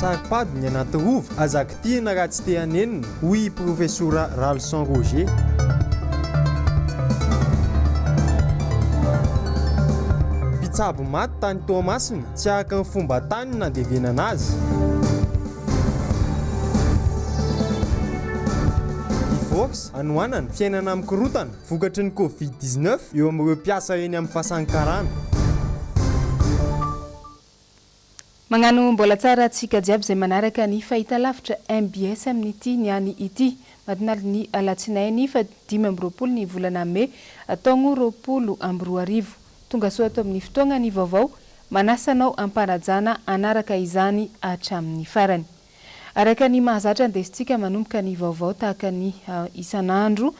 Saro-pady ny anaty rova, aza kitihina raha tsy te hanenina, hoy i Profesora Ralison Roger. Mpitsabo maty tany Toamasina, tsy araka ny fomban-tany nandevenana azy. Divorce, hanoanana, fiainana mikorontana, vokatry ny Covid 19 eo amin'ireo mpiasa eny amin'ny fasan'ny karana. Magnano mbola tsara antsika jiaby izay manaraka ny fahitalavitra mbs amin'ity niany ity. Madinalin'ny alatsinainy faha 25 ny volana mey taogno 2020. Tongasoa ato amin'ny fotoagna ny vaovao, manasa anao am-panajana hanaraka izany hatramin'ny farany. Araka ny mahazatra andesintsika manomboka ny vaovao tahaka ny isan'andro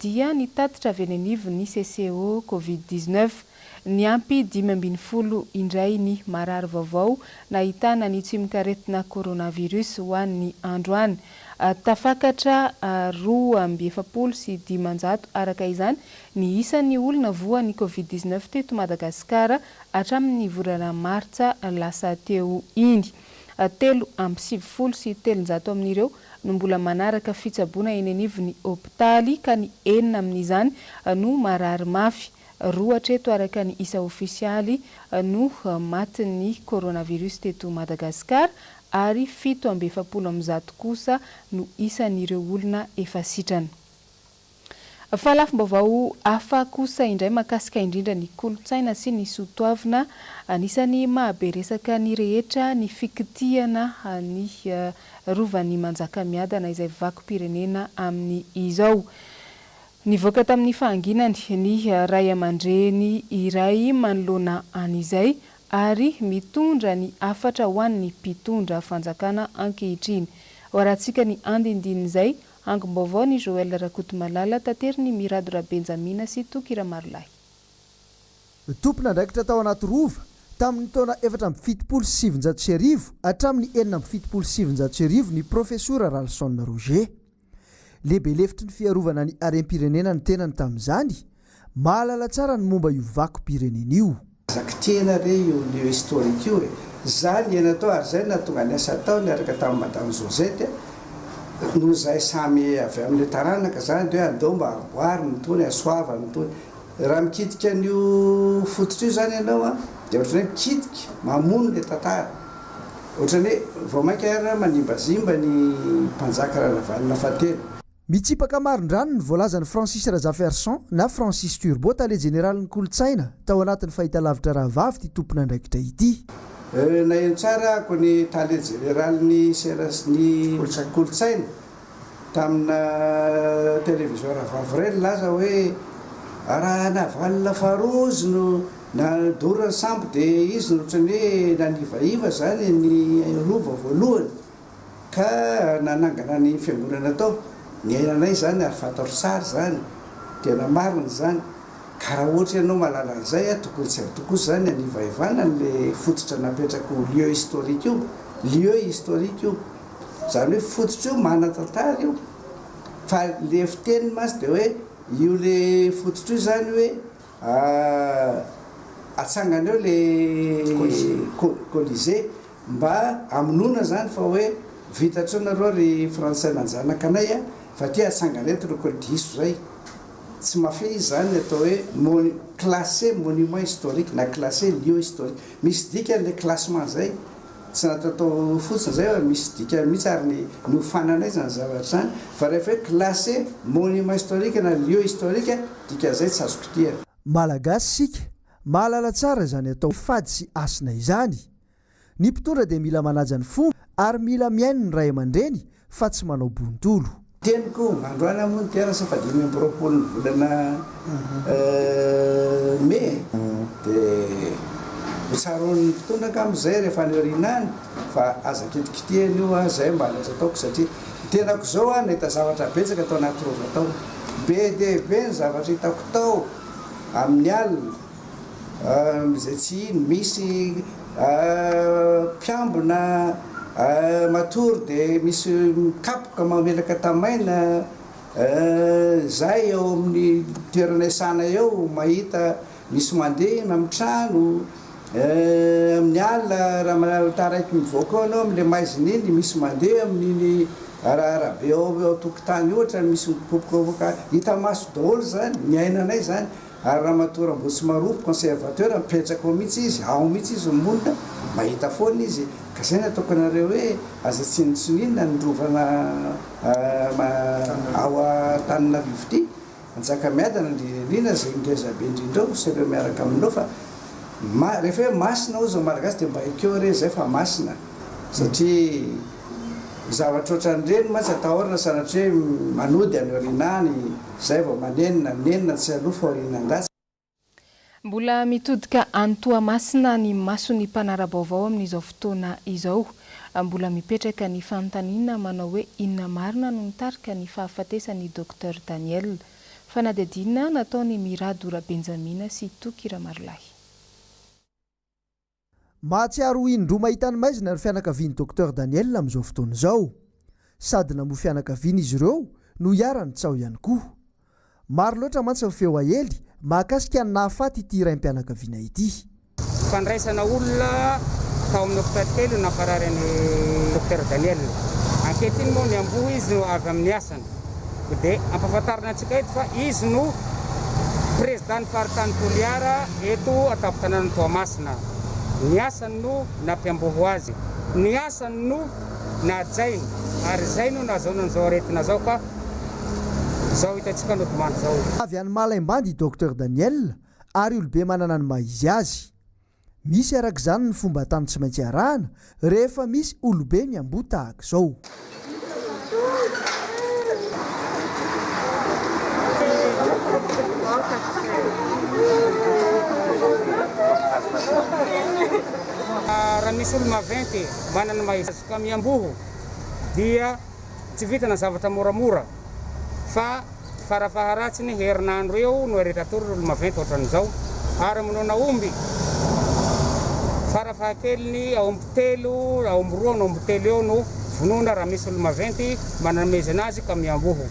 dia ny tatitra avy eny anivon'ny CCO Covid 19. Niampy 15 indray ny marary vaovao nahitana ny tsimokaretina coronavirus ho an'ny androany. Tafakatra 542 araka izany ny isan'ny olona voan'ny Covid 19 teto Madagasikara hatramin'ny volana martsa lasa teo iny. 393 amin'ireo no mbola manaraka fitsaboana eny anivon'ny hopitaly ka ny enina amin'izany no marary mafy. Roa hatreto araka ny isa ofisialy no matin'ny coronavirus teto Madagasikara ary 147 kosa no isan'ireo olona efa sitrana. Fa lafim-baovao hafa kosa indray mahakasika indrindra ny kolontsaina sy ny soatoavina, anisan'ny mahabe resaka ny rehetra ny fikitihana ny Rovan'i Manjakamiadana izay vakom-pirenena amin'izao. Nivoaka tamin'ny fahanginany ny ray aman-dreny iray manoloana an'izay ary mitondra ny hafatra ho an'ny mpitondra fanjakana ankehitriny. Hoarahantsika ny andindinin'izay, angom-baovao ny Joël Rakotomalala, taterin'i Mirado Rabenjamina sy Toky Ramarolahy. Tompon'andraikitra tao anaty Rova tamin'ny taona 1974 hatramin'ny 1976 ny Profesora Ralson Roger. Lehibe lefitry ny fiarovana ny harem-pirenena ny tenany tamin'izany, mahalala tsara ny momba io vakom-pirenena io. Aza kitihina re io lieu historique io e! Za niaina tao ary zay nahatonga ny asa tao niaraka tamin'i Madame Josette noho zahay samy avy amin'ilay taranaka zany de hoe andao mba amboarina itony, hasoavana itony. Raha mikitika an'io fototra io zany ianao an, dia ohatran'ny hoe mikitika, mamono ilay tantara. Ohatran'ny hoe vao mainka ary manimbazimba ny mpanjaka Ranavalona fahatelo. Mitsipaka marindrano ny voalazan'i Francis Razafiarison na Francis Turbo, tale jeneralin'ny kolontsaina, tao anatin'ny fahitalavitra rahavavy ity tompon'andraikitra ity. Naheno tsara ako ny tale jeneralin'ny seras ny kolontsaina tamina television rahavavy iray nilaza hoe raha Navalona faharoa izy no nadoro ny sambo dia izy no ohatran'ny hoe nanivaiva izany ny rova voalohany ka nanangana ny fiangonana tao. Niainanay izany ary fantatro tsara izany, tena marina izany. Ka raha ohatra ianao mahalala an'izay, tokony tsy atao kosa izany hanivaivana an'ilay fototra napetraka ho lieu historique io, lieu historique io. Izany hoe fototra io manan-tantara io. Fa le fiteniny mantsy dia hoe io le fototra io izany hoe atsangana eo le Colisée mba hamonoana izany fa hoe vita hatreo nareo ry frantsay nanjanaka anay a, fa aty atsangana eto le col diso zay. Tsy mafia izy izany ny atao hoe monu classé monument historique na classé lieu historique. Misy dikany le classement zay. Tsy nataotao fotsiny izay fa misy dikany mihitsy ary ny niofananay izany zavatra izany fa rehefa hoe classé monument historique na lieu historique dikan'izay tsy azo kitihana. Malagasy isika, mahalala tsara izany atao fady sy hasina izany. Ny mpitondra dia mila manaja ny fomba ary mila mihaino ny ray aman-dreny fa tsy manao bontolo. Teniko, androany aho moa no terasa fa 25 ny volana mey dia ho tsaroan'ny mpitondra angamba izay rehefa any aoriana any fa aza kitikitihana io an, izay mba halatra ataoko satria ny tenako izao an nahita zavatra betsaka tao anaty rova tao, be dia be ny zavatra hitako tao amin'ny alina. Izay tsy hino, misy mpiambina matory dia misy mikapoka mamelaka tamaina, izahay eo amin'ny toerana iasana eo mahita misy mandeha na amin'ny trano. Amin'ny alina raha taraiky mivoaka ao ianao amin'ilay maizina iny, misy mandeha amin'iny arabe ao an-tokotany ohatra misy mipopokapoka, hita maso daholo izany, niainanay izany, ary Ramatoa Rambotsimarofy conservateur mipetraka ao mihitsy izy, ao mihitsy izy no monina, mahita foana izy, ka izay no ataoko anareo hoe aza tsinontsinoninona ny rovana ao Antananarivo ity. Manjakamiadana indrindra indrindra izay ngeza be indrindra ao sy ireo miaraka aminao fa ma rehefa hoe masina hozy ny malagasy dia mba ekeo re izay fa masina satria zavatra ohatran'ireny mantsy atahorana sanatria hoe manody any aoriana any izay vao manenina, nenina tsy aloha fa aoriana an-dratsy. Mbola mitodika any Toamasina ny mason'ny mpanara-baovao amin'izao fotoana izao. Mbola mipetraka ny fanontaniana manao hoe inona marina no nitarika ny fahafatesan'i Docteur Daniel. Fanadihadiana nataon'i Mirado Rabenjamina sy Toky Ramarolahy. Mahatsiaro ho indroa mahita ny maizina ny fianakavian'i Docteur Daniel amin'izao fotoana izao. Sady namoy fianakaviana izy ireo no iharan'ny tsaho ihany koa. Maro loatra mantsy ny feo aely mahakasika ny nahafaty ity raim-pianakaviana ity. Fandraisana olona tao amin'ny hopitaly kely no namparary an'i Docteur Daniel. Ankehitriny moa niamboho izy no avy amin'ny asany. Dia ampahafantarina antsika eto fa izy no Prezidàn'ny faritany Toliara eto an-tampon-tanànan'i Toamasina. Ny asany no nampiamboho azy. Ny asany no nahajainy ary izay no nahazoana an'izao aretina izao ka izao hitantsika nodimandry izao. Avy any Malaimbandy i Docteur Daniel ary olobe manana ny maha izy azy. Misy araka izany ny fomba tany tsy maintsy arahana rehefa misy olobe miamboho tahaka izao. Raha misy olo-maventy manana ny maha izy azy ka miamboho dia tsy vitana zavatra moramora fa Farafaharatsiny herinandro eo no aretin-tory ry olo-maventy ohatran'izao ary amonoana omby farafahakeliny aomby telo, aomby roa na omby telo eo no vonoina raha misy olo-maventy manamezana azy ka miamboho.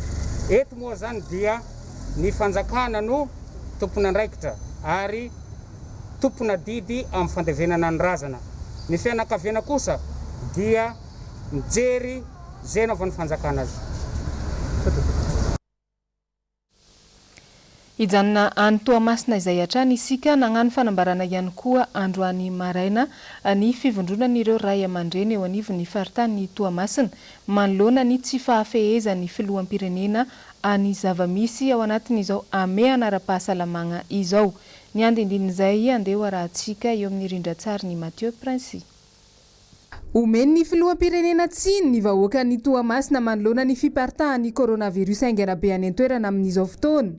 Eto moa izany dia ny fanjakana no tompon'andraikitra ary tompon'adidy amin'ny fandevenana ny razana. Ny fianakaviana kosa dia mijery Zay anaovan'ny fanjakana azy. Hijanona any Toamasina izay hatrany isika. Nagnano fanambarana ihany koa androany maraina ny fivondronan'ireo ray aman-dreny eo anivon'ny faritanin'i Toamasina manoloana ny tsy fahafehezan'ny filoham-pirenena any zava-misy ao anatin'izao hamehana ara-pahasalamagna izao. Ny andindinin'izay andeha ho arahantsika eo amin'ny rindran-tsarin'i Mathieu Princy. Omen'ny filoham-pirenena tsiny ny vahoakan'i Toamasina manoloana ny fiparitahan'ny coronavirus haingana be any an-toerana amin'izao fotoana.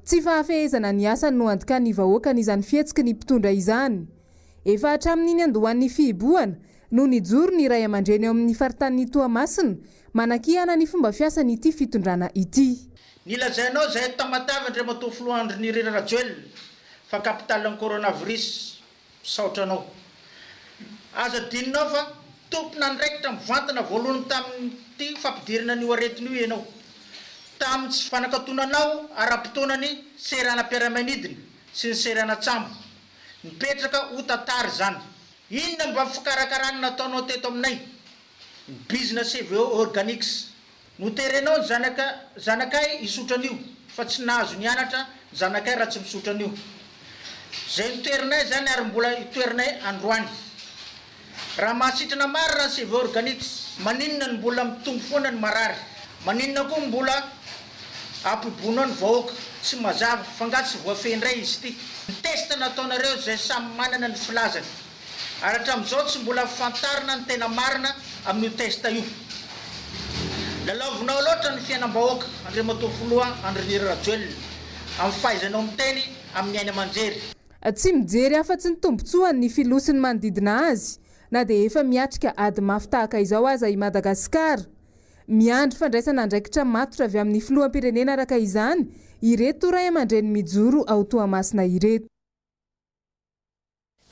Tsy fahafehezana ny asany no andikan'ny vahoakany izany fihetsiky ny mpitondra izany. Efa hatramin'ny niandohan'ny fihibohana no nijoro ny ray aman-dreny ao amin'ny faritanin'i Toamasina manakihana ny fomba fiasan'ity fitondrana ity. Nilazainao izay eto Tamatave Andriamatoa Filoha Andry Nirina Rajoelina fa capitale-n'ny coronavirus. Misaotra anao. Aza adinonao fa tompon'andraikitra mivantana voalohany tamin'ity fampidirana an'io aretina io ianao. Tamin'ny tsy fanakatonanao ara-potoana ny seranam-piaramanidina sy ny seranan-tsambo. Mipetraka ho tantara izany. Inona mba fikarakarana nataonao teto aminay? Ny bizina CVO Organics. Noterenao ny zanaka zanakay hisotra an'io fa tsy nahazo nianatra ny zanakay raha tsy misotra an'io. Zay notoherinay zany ary mbola hitoherinay androany. Raha mahasitrana marina ny CV organics, maninona no mbola mitombo foana ny marary? Maninona koa mbola ampibonao ny vahoaka? Tsy mazava, fa nga tsy voafehy indray izy ity? Ny test nataonareo zay samy manana ny filazany. Ary hatramin'izao tsy mbola fantarina ny tena marina amin'io test io. Lalaovinao loatra ny fiainam-bahoaka Andriamatoa Filoha Andry Nirina Rajoelina amin'ny fahaizanao miteny amin'ny haino aman-jery. Tsy mijery afa-tsy ny tombontsoany ny filoha sy ny manodidina azy na dia efa miatrika ady mafy tahaka izao aza i Madagasikara. Miandry fandraisana andraikitra matotra avy amin'ny filoham-pirenena araka izany ireto raiamandreny mijoro ao Toamasina ireto.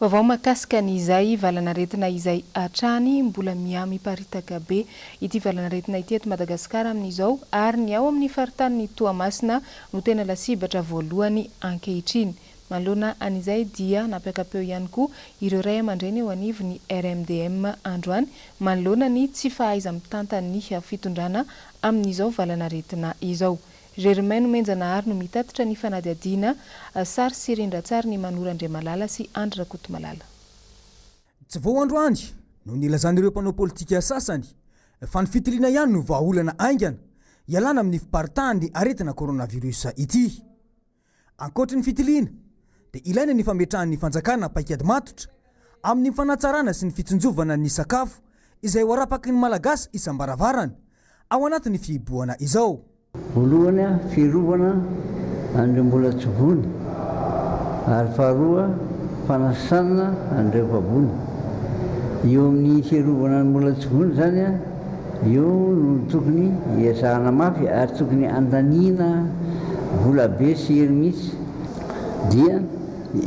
Vaovao mahakasika ny izay valan'aretina izay hatrany, mbola miha-miparitaka be ity valan'aretina ity eto Madagasikara amin'izao ary ny ao amin'ny faritanin'i Toamasina no tena lasibatra voalohany ankehitriny. Manoloana an'izay dia nampiaka-peo ihany koa ireo ray aman-dreny eo anivon'ny RMDM androany manoloana ny tsy fahaiza-mitantan'ny fitondrana amin'izao valan'aretina izao. Germain Nomenjanahary no mitatitra ny fanadihadiana, sary sy rindran-tsary ny Manoro Andriamalala sy Andry Rakotomalala. Tsy vao androany no nilazan'ireo mpanao politika sasany fa ny fitiliana ihany no vahaolana haingana hialana amin'ny fiparitahan'ny aretina coronavirus ity. Ankoatry ny fitiliana dia ilaina ny fametrahan'ny fanjakana paikady matotra amin'ny fanatsarana sy ny fitsinjovana ny sakafo izay ho arapaky ny Malagasy isam-baravarana ao anatin'ny fihibohana izao. Voalohany, fiarovana an'ireo mbola tsy voany ary faharoa, fanasana an'ireo efa voany. Eo amin'ny fiarovana ny mbola tsy voany izany, eo no tokony hiezahana mafy ary tokony handaniana vola be sy hery mihitsy. Dia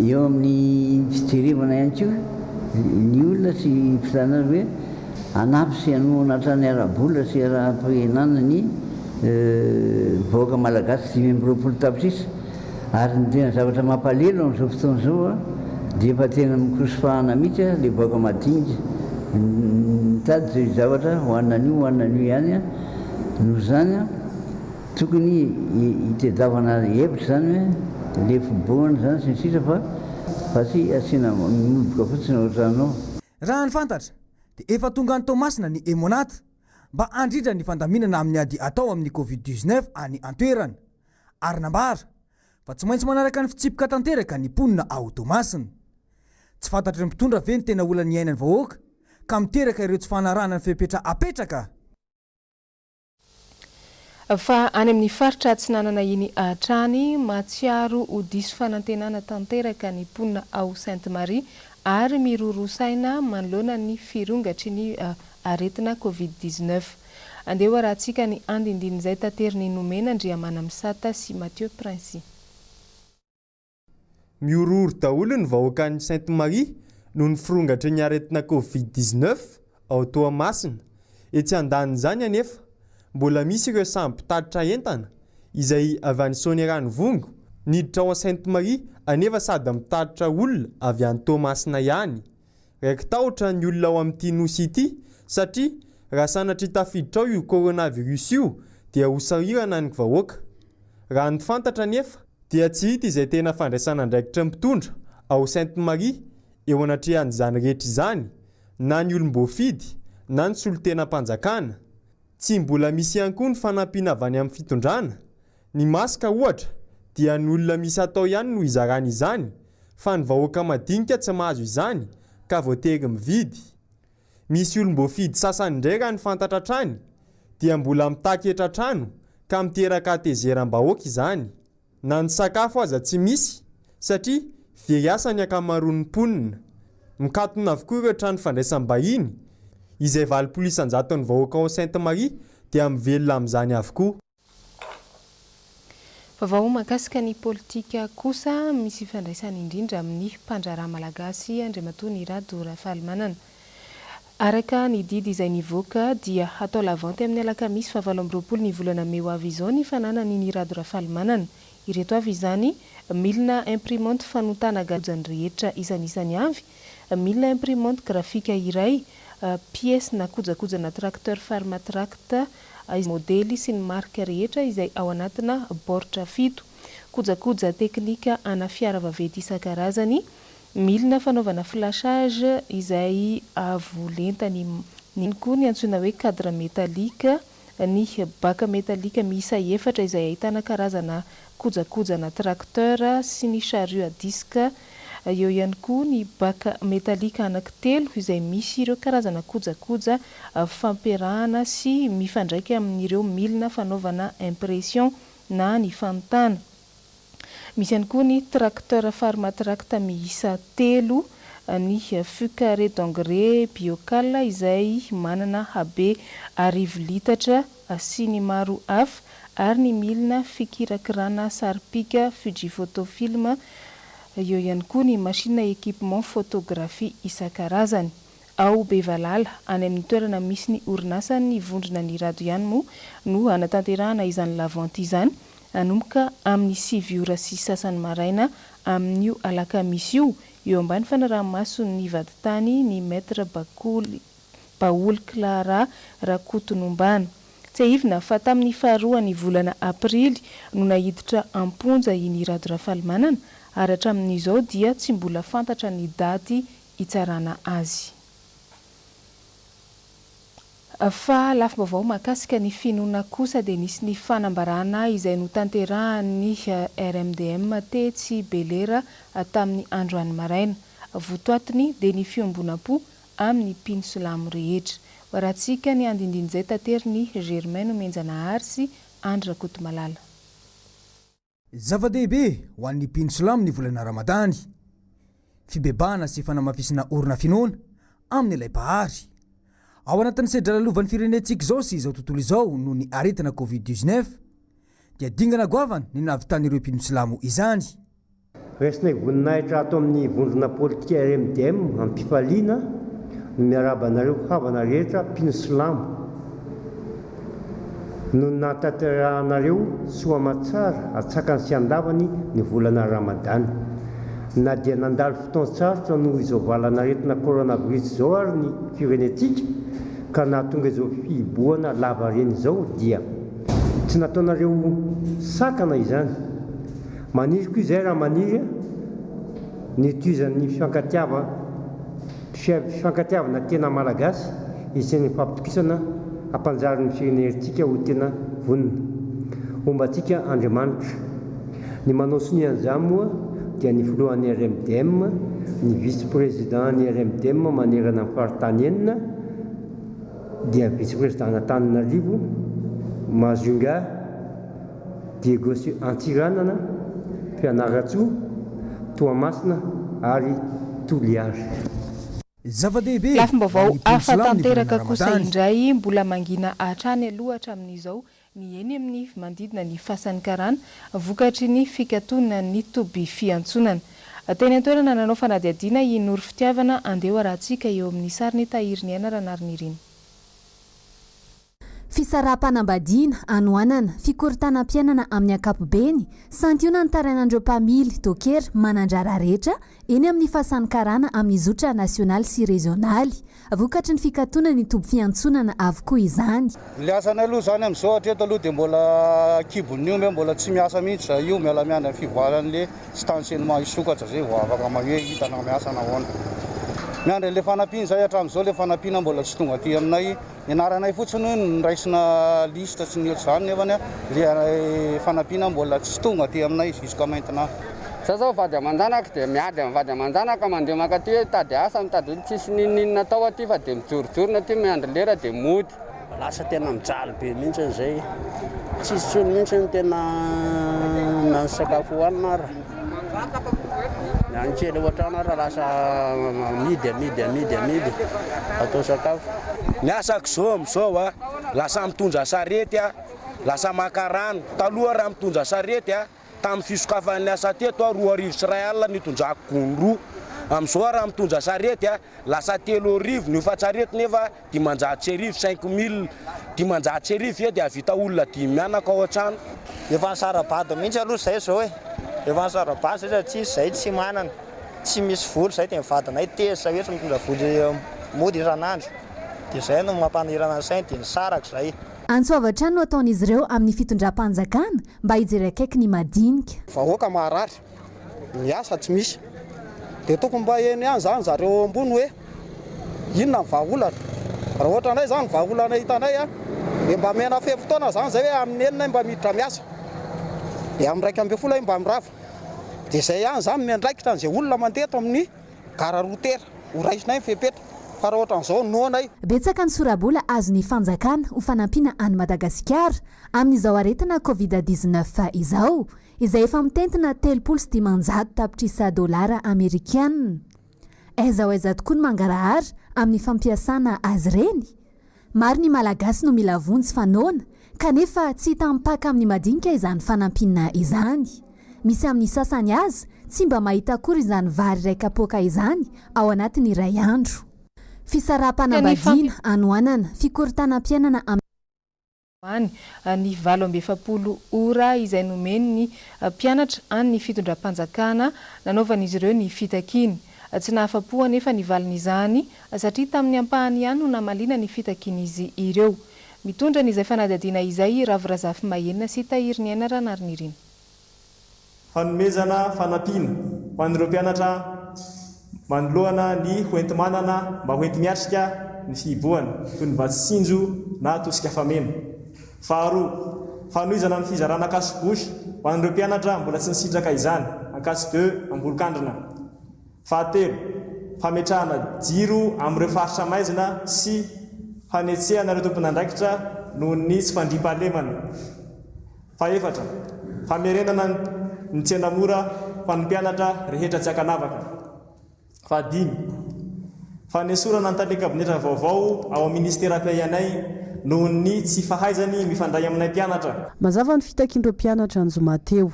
eo amin'ny fijerevana ihany koa ny olona sy ny filàna azy hoe hanampy sy hanohana hatrany ara-bola sy ara-pihenana ny vahoaka malagasy 25 tapitrisa. Ary ny tena zavatra mampalelo amin'izao fotoana izao dia efa tena mikorosofahana mihitsy ilay vahoaka madinika mitady izay zavatra hohanina anio hohanina anio ihany. Noho izany tokony hitadiavana hevitra izany hoe ilay fibohana izany sy ny sisa fa fa tsy asiana mimoboka fotsiny ao an-trano ao. Raha ny fantatra dia efa tonga any Toamasina ny Emmonat mba handrindra ny fandaminana amin'ny ady atao amin'ny Covid 19 any an-toerana. ary nambara fa tsy maintsy manaraka ny fitsipika tanteraka ny mponina ao Toamasina. Tsy fantatry ny mpitondra ve ny tena olana iainan'ny vahoaka ka miteraka ireo tsy fanarahana ny fepetra apetraka? Fa any amin'ny faritra Atsinanana iny hatrany, mahatsiaro ho diso fanantenana tanteraka ny mponina ao Sainte Marie ary miroroa saina manoloana ny firongatry ny aretina Covid 19. Andeha ho arahantsika ny andindinin'izay taterin'i Nomena Andriamanamisata sy Mathieu Princi. Mihorohoro daholo ny vahoakan'i Sainte Marie noho ny firongatry ny aretina Covid 19 ao Toamasina. Etsy andanin'izany anefa, mbola misy ireo sambo mpitatitra entana izay avy any Soanierana-Ivongo niditra ao Sainte Marie anefa sady mitatitra olona avy any Toamasina ihany. Raiki-tahotra ny olona ao amin'ity nosy ity satria raha sanatria tafiditra ao io coronavirus io dia ho sahirana ny vahoaka. Raha ny fantatra anefa dia tsy hita izay tena fandraisan'andraikitry ny mpitondra ao Sainte Marie eo anatrehan'izany rehetra izany na ny olom-boafidy na ny solontenam-panjakana. Tsy mbola misy ihany koa ny fanampiana avy any amin'ny fitondrana Ny masque ohatra dia ny olona misy atao ihany no izarana izany fa ny vahoaka madinika tsy mahazo izany ka voatery mividy. Misy olom-boafidy sasany indray raha ny fantatra hatrany dia mbola mitaky hetra-trano ka miteraka hatezeram-bahoaka izany. Na ny sakafo aza tsy misy satria very asa ny ankamaroan'ny mponina. Mikatona avokoa ireo trano fandraisam-bahiny, izay 80 isan-jaton'ny vahoaka ao Sainte Marie dia mivelona amin'izany avokoa. Vaovao mahakasika ny politika kosa, misy ifandraisany indrindra amin'ny mpandraharaha malagasy Andriamatoa Nirado Rafalimanana. Araka ny didy izay nivoaka dia hatao lavanty amin'ny alakamisy faha 28 ny volana mey ho avy izao ny fananan'i Nirado Rafalimanana. Ireto avy izany, milina imprimante fanontana gajany rehetra isanisany avy, milina imprimante grafika iray, piesy na kojakojana tracteur farmatract, Modely sy ny marika rehetra izay ao anatina baoritra fito. Kojakoja teknika ana fiara vaventy isan-karazany, milina fanaovana flashage izay avo lenta ny ny koa ny antsoina hoe cadre métallique, ny bac métallique miisa efatra izay ahitana karazana kojakojana tracteur sy ny charrue à disque Eo ihany koa ny bac métallique anankitelo izay misy ireo karazana kojakoja fampiarahana sy mifandraika amin'ireo milina fanaovana impression na ny fanontana. Misy ihany koa ny tracteur farmatract miisa telo, ny fût carré d'engrais Biocal izay manana habe 1000 litatra sy ny maro hafa ary ny milina fikirakirana saripika Fuji Photo Film, eo ihany koa ny machine équipement photographie isan-karazany. Ao Bevalala, any amin'ny toerana misy ny orinasan'ny vondrona ny rado ihany moa no hanatanterahana izany lavanty izany, hanomboka amin'ny sivy ora sy sasany maraina amin'io alakamisy io, eo ambany fanaraha-mason'ny vadintany ny Maître Bakoly Baholy Clara Rakotonombana. Tsiahivina fa tamin'ny faharoan'ny volana aprily no naiditra am-ponja i Ny Rado Rafalimanana ary hatramin'izao dia tsy mbola fantatra ny daty hitsarana azy. Fa lafim-baovao mahakasika ny finoana kosa dia nisy ny fanambarana izay notanterahan'ny RMDM tetsy Belera tamin'ny androany maraina. Votoatiny dia ny fiombonam-po amin'ny mpino silamo rehetra. Hoarahantsika ny andindin'izay taterin'i Germain Nomenjanahary sy Andry Rakotomalala. Zava-dehibe ho an'ny mpino silamo ny volana Ramadany. Fibebahana sy fanamafisana orina finoana amin'ilay Mpahary. Ao anatin'ny sedra lalovan'ny firenentsika izao sy izao tontolo izao noho ny aretina Covid 19 dia dingana goavana ny nahavitan'ireo mpino silamo izany. Raisinay voninahitra ato amin'ny vondrona politika RMDM am-pifaliana ny miarahaba anareo havana rehetra mpino silamo noho ny nahatanterahanareo soa aman-tsara atsakany sy andavany ny volana Ramadany. Na dia nandalo fotoan-tsarotra noho izao valan'aretina coronavirus izao ary ny firenentsika ka nahatonga izao fihibohana lavareny izao dia tsy nataonareo sakana izany. Maniry koa izay raha maniry ny hitohizan'ny fifankatiavana tena Malagasy hisian'ny fampitokisana hampanjary ny firenentsika ho tena vonona. Homba antsika Andriamanitra. Ny manao sonia an'izany moa dia ny filohan'ny RMDM, ny vice président ny RMDM manerana ny faritany enina, dia vice président an'Antananarivo, Majunga, Diego sy Antsiranana, Fianarantsoa, Toamasina ary Toliara. Zava-dehibe ho Lafim-baovao an'ny mpino hafa silamo ny volana tanteraka kosa Ramadany. indray, mbola mangina hatrany aloha hatramin'izao ny eny amin'ny manodidina ny Fasan'ny Karana vokatry ny fikatonan'ny toby fiantsonana. Teny an-toerana nanao fanadihadiana i Noro Fitiavana, andeha ho arahantsika eo amin'ny sarin'i Tahiriniaina Ranarinirina. Fisaraham-panambadiana, hanoanana, fikorontanam-piainana amin'ny ankapobeny, santionany tarainan'ireo mpamily, dôkera, manan-draharaha rehetra eny amin'ny fasan'ny karana amin'ny zotra nasionaly sy rezionaly. Vokatry ny fikatonan'ny toby fiantsonana avokoa izany. Ny asanay aloha izany amin'izao hatreto aloha dia mbola kibon'ny omby mbola tsy miasa mihitsy izahay io, miala miandry ny fivoaran'le stationnement hisokatra izay vao afaka mahay hoe hita na miasa na ahoana. Miandry an'ilay fanampiana izahay hatramin'izao, ilay fanampiana mbola tsy tonga aty aminay. Ny anaranay fotsiny hono no raisina lisitra sy ny ohatr'izany nefany le fanampiana mbola tsy tonga aty aminay jusqu'à maintenant. Za zao vady aman-janaka dia miady amin'ny vady aman-janaka mandeha mankaty hoe mitady asa mitady ino tsisy n'inon'inona atao aty fa dia mijorojorona aty miandry lera dia mody. Lasa tena mijaly be mihitsy zay, tsisy intsony mihitsy ny tena na ny sakafo hohanina ara. Ny any kely ao an-trano ary lasa amidy, amidy, amidy, amidy atao sakafo. Ny asako zao amizao a, lasa mitondra sarety a, lasa maka rano, taloha raha mitondra sarety a, tamin'ny fisokafan'ny asa teto a, 2100 nitondrako gony roa, amizao raha mitondra sarety a, lasa 3000 ny hofan-tsarety nefa 1500, 5000, 1500 ve dia hahavita olona dimy mianaka ao an-trano? Efa nisara-bady mihitsy aloha izay izao e! Efa nisara-bady izay satria izay tsy manana, tsy misy vola izay dia ny vadinay tezitra hoe tsy mitondra vola mody isan'andro dia izay no mampanahirana ny sainy dia nisaraka izay. Antso avo hatrany no ataon'izy ireo amin'ny fitondram-panjakana mba hijery akaiky ny madinika. Vahoaka maharary. Ny asa tsy misy. Dia tokony mba heno ihany izany zareo ao ambony hoe inona ny vahaolana. Raha ohatra anay izany ny vahaolana hitanay dia mba omena fe-potoana izany izay hoe amin'ny enina mba miditra miasa. Dia amin'ny 11 ay mba mirava. Dia izay ihany izany miandraikitra an'izay olona mandeha eto amin'ny gara routière. Ho raisinay ny fepetra. Fa raha ohatran'izao noana ay. Betsaka ny sora-bola azon'ny fanjakana ho fanampiana an'i Madagasikara amin'izao aretina Covid 19 izao. izay efa mitentina 530 tapitrisa dolara amerikana. Aiza ho aiza tokoa ny mangarahara amin'ny fampiasana azy ireny? Maro ny Malagasy no mila vonjy fa noana, kanefa tsy hita mipaka amin'ny madinika izany fanampiana izany. Misy amin'ny sasany aza tsy mba mahita akory izany vary iray kapoaka izany ao anatin'ny iray andro. Fisaraham-panambadiana, hanoanana, fikorontanam-piainana amin'ny. Any ny 48 ora izay nomen'ny mpianatra an'ny fitondram-panjakana nanaovan'izy ireo ny fitakiany. Tsy nahafa-po anefa ny valin'izany satria tamin'ny ampahany ihany no namaliana ny fitakian'izy ireo. Mitondra an'izay fanadihadiana izay i Ravo Razafimahenina sy Tahiriniaina Ranarinirina. Fanomezana fanampiana ho an'ireo mpianatra manoloana ny hoenti-manana mba hoenti-miatrika ny fihibohana, toy ny vatsy tsinjo na tosika fameno. Faharoa, fanohizana ny fizarana cache-bouche ho an'ireo mpianatra mbola tsy nisitraka izany, Ankatso deux, Ambolokandrina. Fahatelo, fametrahana jiro amin'ireo faritra maizina sy fanetsehana ireo tompon'andraikitra noho ny tsy fandriampahalemana. Fahefatra, famerenana ny tsena mora ho an'ny mpianatra rehetra tsy ankanavaka. Fahadimy, fanesorana ny tale kabinetra vaovao ao amin'ny minisiteram-piahianay noho ny tsy fahaizany mifandray aminay mpianatra. Mazava ny fitakian'ireo mpianatra ny zoma teo.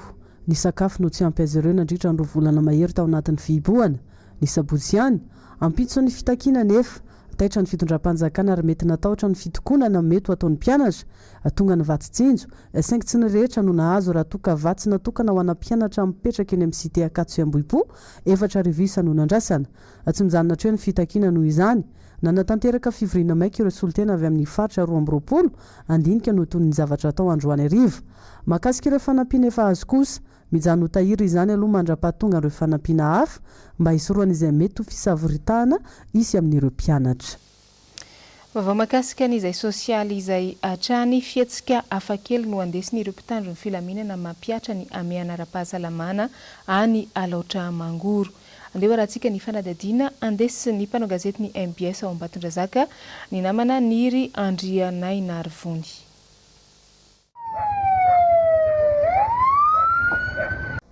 Ny sakafo no tsy ampy azy ireo nandritra ny roa volana mahery tao anatin'ny fihibohana. Ny sabotsy ihany, ampitson'ny fitakiana anefa, taitra ny fitondram-panjakana ary mety natahotra ny fitokonana mety ho ataon'ny mpianatra. Tonga ny vatsy tsinjo, saingy tsy ny rehetra no nahazo raha toa ka vatsy natokana ho ana mpianatra mipetraka eny amin'ny Cité Ankatso sy Ambohipo, 4000 isa no nandraisana. Tsy mijanona hatreo ny fitakiana noho izany. Nanatanteraka fivoriana maika ireo solontena avy amin'ny faritra 22 handinika ny ho tohin'ny zavatra atao androany hariva. Mahakasika ireo fanampiana efa azo kosa, mijanona ho tahiry izany aloha mandra-pahatonga ireo fanampiana hafa mba hisorohana izay mety ho fisavoritahana hisy amin'ireo mpianatra. Vaovao mahakasika ny izay sosialy izay hatrany, fihetsika hafakely no andesin'ireo mpitandro ny filaminana mampihatra ny hamehana ara-pahasalamana any Alaotra Mangoro. Andeha ho arahantsika ny fanadihadiana andesin'ny mpanao gazetin'ny mbs ao Ambatondrazaka, ny namana Niry Andrianainarivony.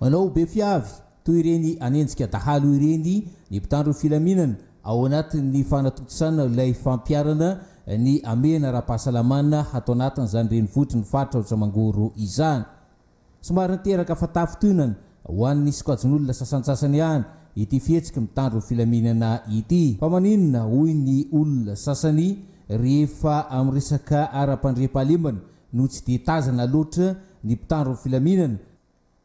Manao be fiavy toy ireny hanenjika dahalo ireny ny mpitandro filaminana ao anatin'ny fanatontosana ilay fampiharana ny hamehana ara-pahasalamana ato anatin'izany renivohitry ny faritra Alaotra-Mangoro izany. Somary niteraka fatafintohinana ho an'ny sokajin'olona sasantsasany ihany ity fihetsiky mitandro filaminana ity. Fa maninona hoy ny olona sasany rehefa amin'ny resaka ara-pandriampahalemana no tsy dia tazana loatra ny mpitandro filaminana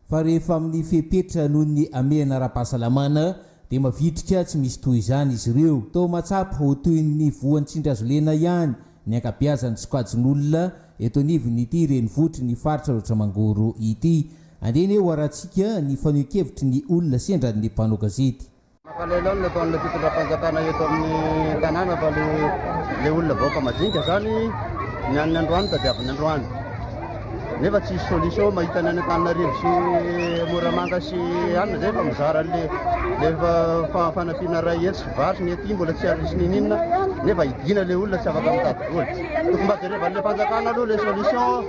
fa rehefa amin'ny fepetra noho ny hamehana ara-pahasalamana dia mavitrika tsy misy toy izany izy ireo. Toa mahatsapa ho toy ny voan'ny tsindry-hazolena ihany ny ankabeazan'ny sokajin'olona eto anivon'ity renivohitry ny faritra Alaotra Mangoro ity. Andeha anie ho arahantsika ny fanehoan-kevitry ny olona sendra ny mpanao gazety. Mampalahelo ny ataon'ilay fitondram-panjakana eto amin'ny tanàna fa le olona vahoaka madinika zany ny an'ny androany tadiaviny androany nefa tsisy solution mahita ny any Antananarivo sy Moramanga sy anona zay fa mizara le le fanampiana ray hetsy sy vary ny aty mbola tsy ary nisy nininona nefa idina le olona tsy afaka mitady vola tokony mba jerevan'le fanjakana aloha le solution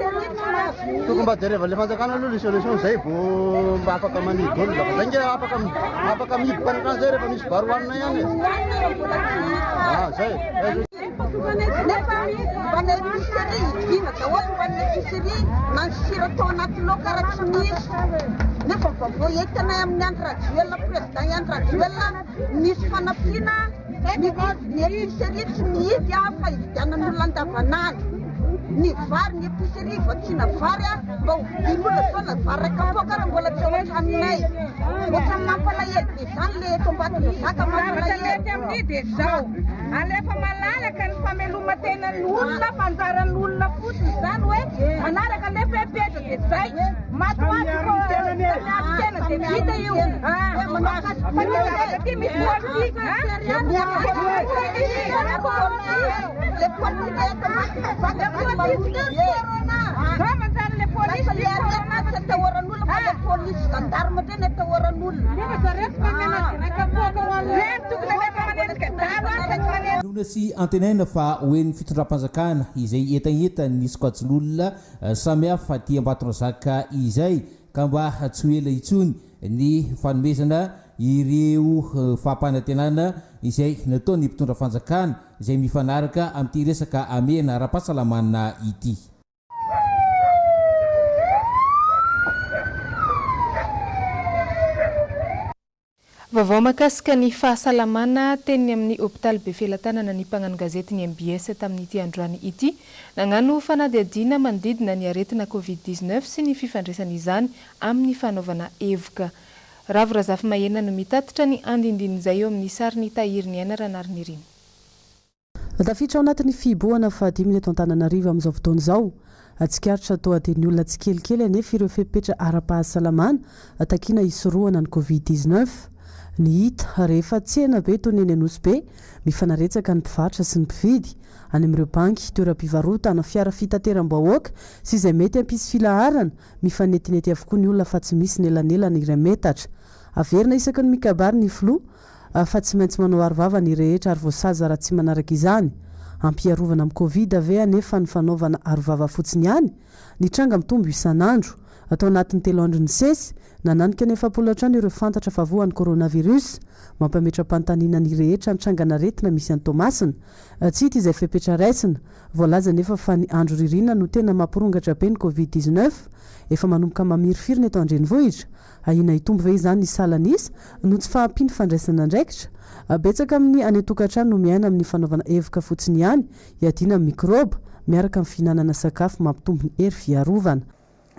Tokony mba jerevan'le fanjakana aloha le solution zay vao mba afaka manidy olona fa zay nge afaka afaka mihiboka any an-trano zay rehefa misy vary hohanina ihany e. Ah zay. Nefa mba ny épicerie hidiana daholo mba ny épicerie na ny sira tao anaty laoka ara tsy misy. Nefa vaovao entinay amin'ny Andry Rajoelina président Andry Rajoelina nisy fanampiana ny ny épicerie tsy mihidy fa hividianan'olona andavanandro. Ny vary, ny épicerie vatsiana vary a, mba ho vidian'olona zao na vary iray kapoaka ara mbola tsy ao an-tranonay. Ohatran'ny mampalahelo be zany le eto Ambatondrazaka Zavatra mety mampalahelo. amin'ity dia izao, alefa malalaka ny fameloman-tenan'ny olona fa anjaran'ny olona fotsiny izany hoe manaraka ilay fepetra dia zay, maty ho azy io fa miaro tena dia vita io. Fa ity zavatra ity misy politika an. Inoana sy antenaina fa ho henon'ny fitondram-panjakana izay hetahetan'ny sokajin'olona samihafa aty Ambatondrazaka izay ka mba tsy ho ela intsony ny fanomezana ireo fampanantenana izay nataon'ny mpitondra fanjakana izay mifanaraka amin'ity resaka hamehana ara-pahasalamana ity. Vaovao mahakasika ny fahasalamana teny amin'ny hopitaly Befelatanana ny mpagnano gazety ny mbs tamin'ity androany ity. Nagnano fanadihadiana manodidina ny aretina Covid 19 sy ny fifandraisan'izany amin'ny fanaovana hevoka. Ravo Razafimahena no mitatitra ny andindinin'izay eo amin'ny sarin'i Tahiriniaina Ranarinirina. Tafiditra ao anatin'ny fihibohana fahadimy eto Antananarivo amin'izao fotoana izao. Tsikaritra toa adin'ny olona tsikelikely anefa ireo fepetra ara-pahasalamana takiana hisorohana ny Covid 19. Ny hita, rehefa tsena be toy ny eny Anosibe, mifanaretsaka ny mpivarotra sy ny mpividy. Any amin'ireo banky, toeram-pivarotana, fiara fitateram-bahoaka sy izay mety hampisy filaharana, mifanetinety avokoa ny olona fa tsy misy ny elanelana iray metatra. Averina isaky ny mikabary ny filoha. fa tsy maintsy manao arovava ny rehetra ary voasazy raha tsy manaraka izany. Ampy hiarovana amin'ny Covid ve anefa ny fanaovana arovava fotsiny ihany? Ny tranga mitombo isan'andro. Tao anatin'ny telo andro nisesy, nananika ny 40 hatrany ireo fantatra fa voan'ny coronavirus. Mampametra-panontaniana ny rehetra ny trangan'aretina misy any Toamasina. Tsy hita izay fepetra raisina. Voalaza anefa fa ny andro ririnina no tena mampirongatra be ny Covid 19. Efa manomboka mamirifiry ny eto an-drenivohitra. Ahiana hitombo ve izany ny salan'isa noho tsy fahampian'ny fandraisana andraikitra? Betsaka amin'ny any an-tokantrano no miaina amin'ny fanaovana hevoka fotsiny ihany hiadiana amin'ny mikraoba, miaraka amin'ny fihinanana sakafo mampitombo ny hery fiarovana.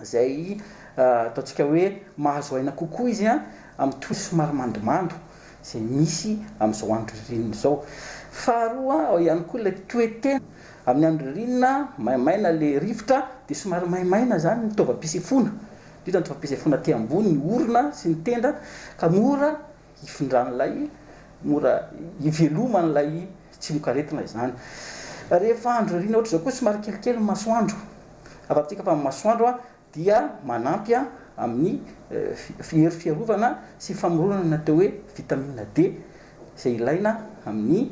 Izay ataontsika hoe mahazo aina kokoa izy amin'ny toetra somary mandomando izay misy amin'izao andro ririnina izao. Faharoa, ao ihany koa ilay toe-tena. Amin'ny andro ririnina, maimaina ilay rivotra dia somary maimaina izany ny taovam-pisefoana. Indrindra ny taovam-pisefoana aty ambony, ny orona sy ny tenda, ka mora hifindran'ilay, mora hiveloman'ilay tsimokaretina izany. Rehefa andro ririnina ohatr'izao koa somary kelikely ny masoandro. Afatsika fa ny masoandro dia manampy amin'ny hery fiarovana sy famoronana ny atao hoe vitamine D izay ilaina amin'ny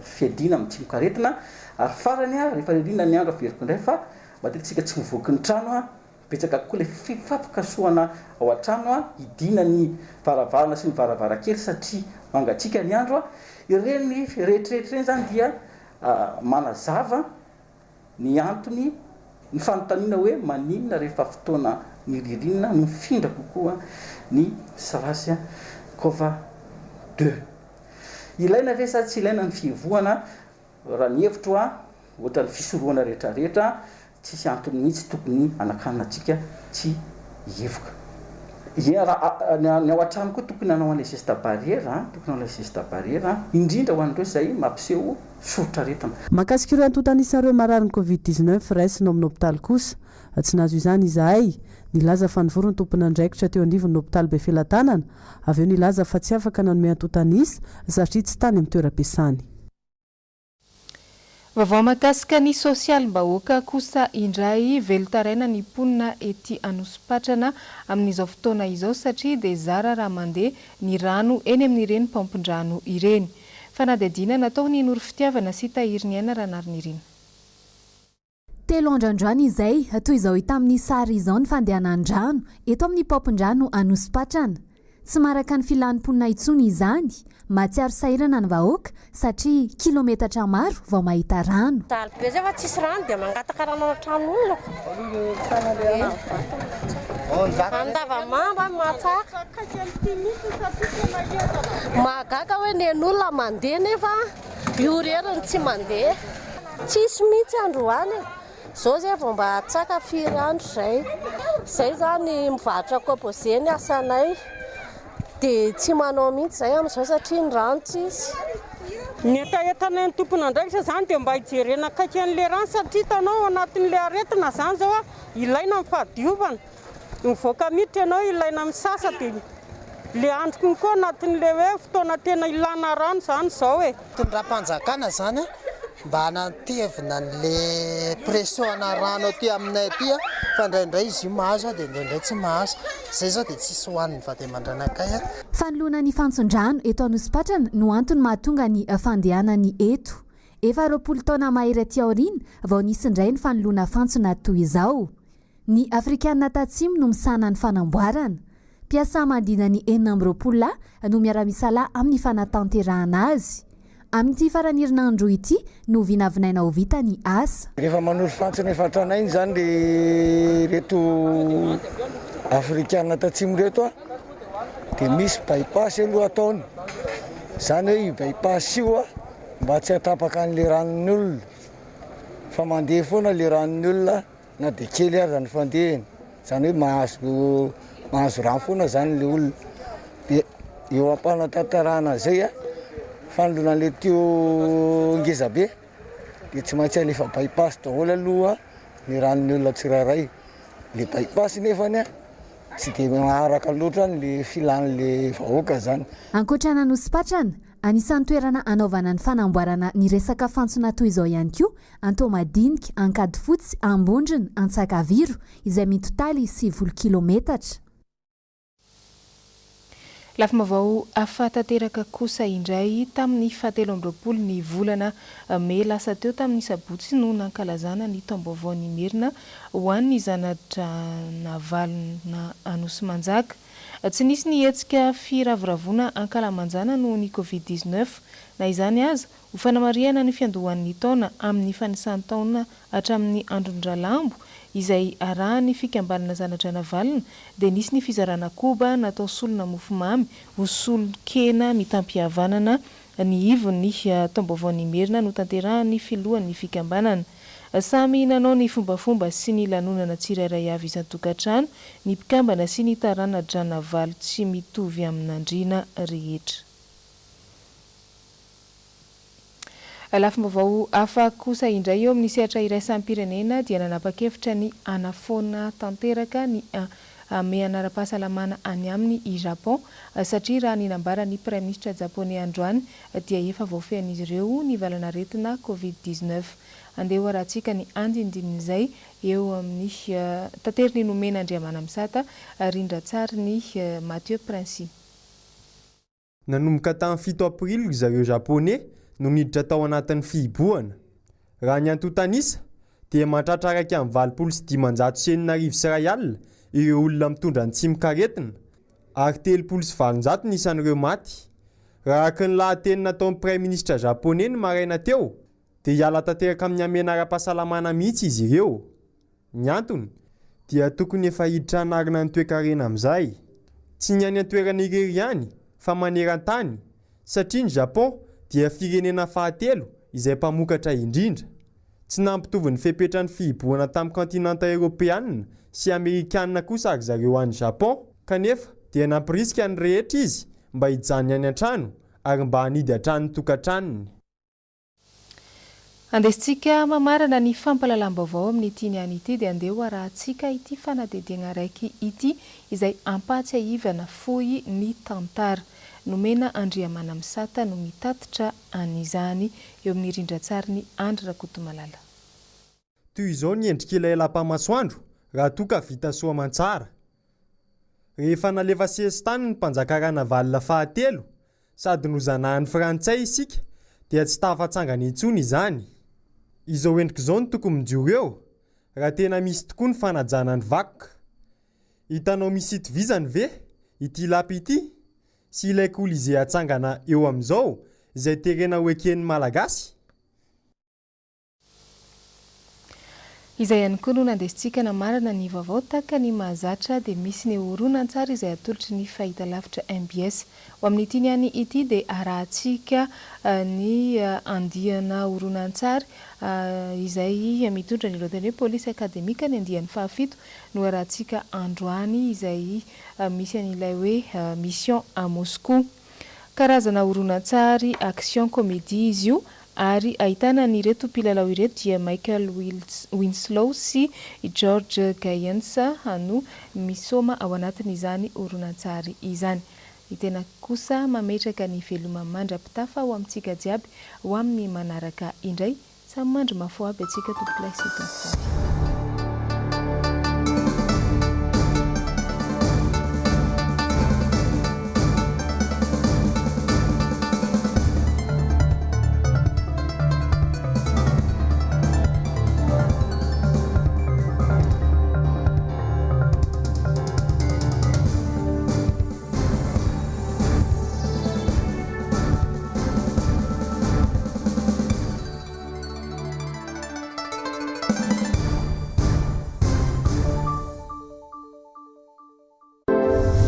fiadiana amin'ny tsimokaretina. Ary farany, rehefa ririnina ny andro averiko indray fa matetika isika tsy mivoaky ny trano, Betsaka koa ilay fifampikasohana ao an-trano, hidiana ny varavarana sy ny varavarankely satria mangatsiaka ny andro. Ireny rehetrarehetra ireny izany dia manazava ny antony, ny fanontaniana hoe maninona rehefa fotoana ny ririnina no mifindra kokoa ny SRAS cov deux. Ilaina ve sa tsy ilaina ny fihibohana? Raha ny hevitro a, ohatran'ny fisorohana rehetrarehetra, tsisy antony mihitsy tokony hanakanana antsika tsy hihevoka. Ie, raha ny ao an-trano koa tokony hanao an'ilay geste barrière a, tokony hanao ilay geste barrière a, indrindra ho an'ireo izay mampiseho soritr'aretina. Mahakasika ireo antontan'isan'ireo mararin'ny Covid 19 raisina ao amin'ny hopitaly kosa, tsy nahazo izany izahay. Nilaza fa nivory ny tompon'andraikitra teo anivon'ny hopitaly Befelatanana, avy eo nilaza fa tsy afaka nanome antontan'isa satria tsy tany amin'ny toeram-piasany. Vaovao mahakasika ny sosialim-bahoaka kosa indray, velon-taraina ny mponina ety Anosipatrana amin'izao fotoana izao satria dia zara raha mandeha ny rano eny amin'ireny paompin-drano ireny. Fanadihadiana nataon'i Noro Fitiavana sy Tahiriniaina Ranarinirina. Telo andro androany izay, toy izao hita amin'ny sary izao ny fandehanan-drano eto amin'ny paompin-drano Anosipatrana. Tsy maharaka ny filan'ny mponina intsony izany. Mahatsiaro sahirana ny vahoaka satria kilometatra maro vao mahita rano. Mijaly be zay fa tsisy rano dia mangataka rano any an-tranon'olona ko. Andavamamba, Mahatsaka. Mahagaga hoe nen'olona mandeha nefa io irery no tsy mandeha. Tsisy mihitsy androany e! Zao zay vao mba hatsaka firy andro zay. Zay zany mivarotra composé ny asanay dia tsy manao mihitsy zay amin'izao satria ny rano tsisy. Ny hetahetanay ny tompon'andraikitra zany dia mba hijerena akaiky an'ilay rano satria hitanao ao anatin'ilay aretina zany zao ilaina ny fahadiovana. Mivoaka miditra ianao ilaina misasa dia le androko koa anatin'le hoe fotoana tena ilana rano izany izao e. Fitondram-panjakana izany mba hanatevina an'le pression ana rano aty aminay aty fa indraindray izy io mahazo dia indraindray tsy mahazo. Izay izao dia tsisy hohanin'ny vady aman-dranakay. Fanoloana ny fantson-drano eto Anosipatrana no antony mahatonga ny fandehanany eto. Efa 20 taona mahery aty aoriana vao nisy indray ny fanoloana fantsona toy izao. Ny Afrikana Tatsimo no misahana ny fanamboarana. Mpiasa manodidina ny 26 lahy no miara-misalahy amin'ny fanatanterahana azy. Amin'ity faran'ny herinandro ity no vinavinaina ho vita ny asa. Rehefa manoro fantsona efa tranainy izany ry reto Afrikana Tatsimo ireto an, Dia misy by-pass aloha ataony. Izany hoe io by-pass io mba tsy hahatapaka an'ilay ranon'ny olona. Fa mandeha foana ilay ranon'ny olona na dia kely aza ny fandehany. Izany hoe mahazo mahazo rano foana izany ilay olona. Dia eo am-panatanterahana an'izay, fanoloana an'ilay tuyau ngeza be dia tsy maintsy alefa by-pass daholo aloha ny ranon'ny olona tsirairay. Ilay by-pass nefany tsy dia maharaka loatra an'ilay filan'ilay vahoaka izany. Ankoatra an'Anosipatrana, anisan'ny toerana hanaovana ny fanamboarana ny resaka fantsona toy izao ihany koa Antohomadinika, Ankadifotsy, Ambondrona, Antsakaviro, izay mitotaly 90 kilometatra. Lafim-baovao hafa tanteraka kosa indray, tamin'ny fahatelo amby 20 ny volana mey lasa teo tamin'ny sabotsy no nankalazana ny taom-baovaon'ny Merina ho an'ny zana-dRanavalona Anosimanjaka. Tsy nisy ny hetsika firavoravoana ankalamanjana noho ny Covid 19. Na izany aza, Ho fanamarihana ny fiandohan'ny taona amin'ny fanisan-taona hatramin'ny andron-dRalambo, izay arahan'ny fikambanana Zanadranavalona, dia nisy ny fizarana koba natao solona mofomamy ho solon-kena mitam-pihavanana ny ivon'ny taom-baovaon'Imerina notanterahan'ny filohan'ny fikambanana. Samy nanao ny fombafomba sy ny lanonana tsirairay avy isan-tokantrano ny mpikambana sy ny tarana-dRanavalo tsy mitovy amin'Andriana rehetra. Lafim-baovao hafa kosa indray eo amin'ny sehatra iraisam-pirenena dia nanapa-kevitra ny hanafoana tanteraka ny hamehana ara-pahasalamana any aminy i Japon satria raha ny nambaran'ny praiminisitra japoney androany dia efa voafehin'izy ireo ny valanaretina Covid 19. Andeha ho arahantsika ny andindinin'izay eo amin'ny taterin'i Nomena Andriamanamisata rindran-tsarin'i Mathieu Princi. Nanomboka tamin'ny fito aprily ry zareo Japoney no niditra tao anatin'ny fihibohana. Raha ny antontan'isa dia mahatratra 6581 ireo olona mitondra ny tsimokaretina ary 830 ny isan'ireo maty. Raha araka ny lahateny nataon'ny praiminisitra Japoney ny maraina teo dia hiala tanteraka amin'ny hamehana ara-pahasalamana mihitsy izy ireo. Ny antony dia tokony efa hiditra hanarina ny toekarena amin'izay. Tsy ny any an-toerana irery ihany fa maneran-tany satria ny Japon dia firenena fahatelo izay mpamokatra indrindra. Tsy nampitovy ny fepetran'ny fihibohana tamin'ny kaontinanta Eoropeanina sy Amerikanina kosa ry zareo any Japon kanefa dia nampirisika ny rehetra izy mba hijanona any an-trano ary mba hanidy hatrany ny tokantranony. Andesintsika mamarana ny fampahalalam-baovao amin'ity niany ity dia andeha ho arahantsika ity fanadihadiagna araiky ity izay ampahatsiahivana fohy ny tantara. Nomena Andriamanamisata no mitatitra an'izany eo amin'ny rindran-tsarin'i Andry Rakotomalala. Toy izao ny endrik'ilay Lapamasoandro raha toa ka vita soa aman-tsara. Rehefa nalefa sesitany ny mpanjaka Ranavalona fahatelo sady nozanahan'ny Frantsay isika dia tsy tafatsangana intsony izany. Izao endrika izao no tokony mijoro eo raha tena misy tokoa ny fanajana ny vakoka. Hitanao misy itovizany ve ity lapa ity sy ilay Colisée atsangana eo amin'izao izay terena ho eken'ny Malagasy? Izay ihany koa no nandesintsika namarana ny vaovao tahaka ny mahazatra dia misy ny horonantsary izay atolotry ny fahitalavitra mbs. Ho amin'ity niany ity dia arahantsika ny andiana horonantsary izay mitondra ny lohateny hoe Polisy Akademika ny andiany fahafito no arahantsika androany izay misy an'ilay hoe Mission à Moscou. Karazana horonantsary action comedy izy io ary ahitana an'ireto mpilalao ireto dia Michael Winslow sy i George Gaynes no misôma ao anatin'izany horonantsary izany. Ny tena kosa mametraka ny veloma mandra-pitafa ho amintsika jiaby ho amin'ny manaraka indray. Samy mandry mafy ho aby antsika tompokolahy sy tompokovavy.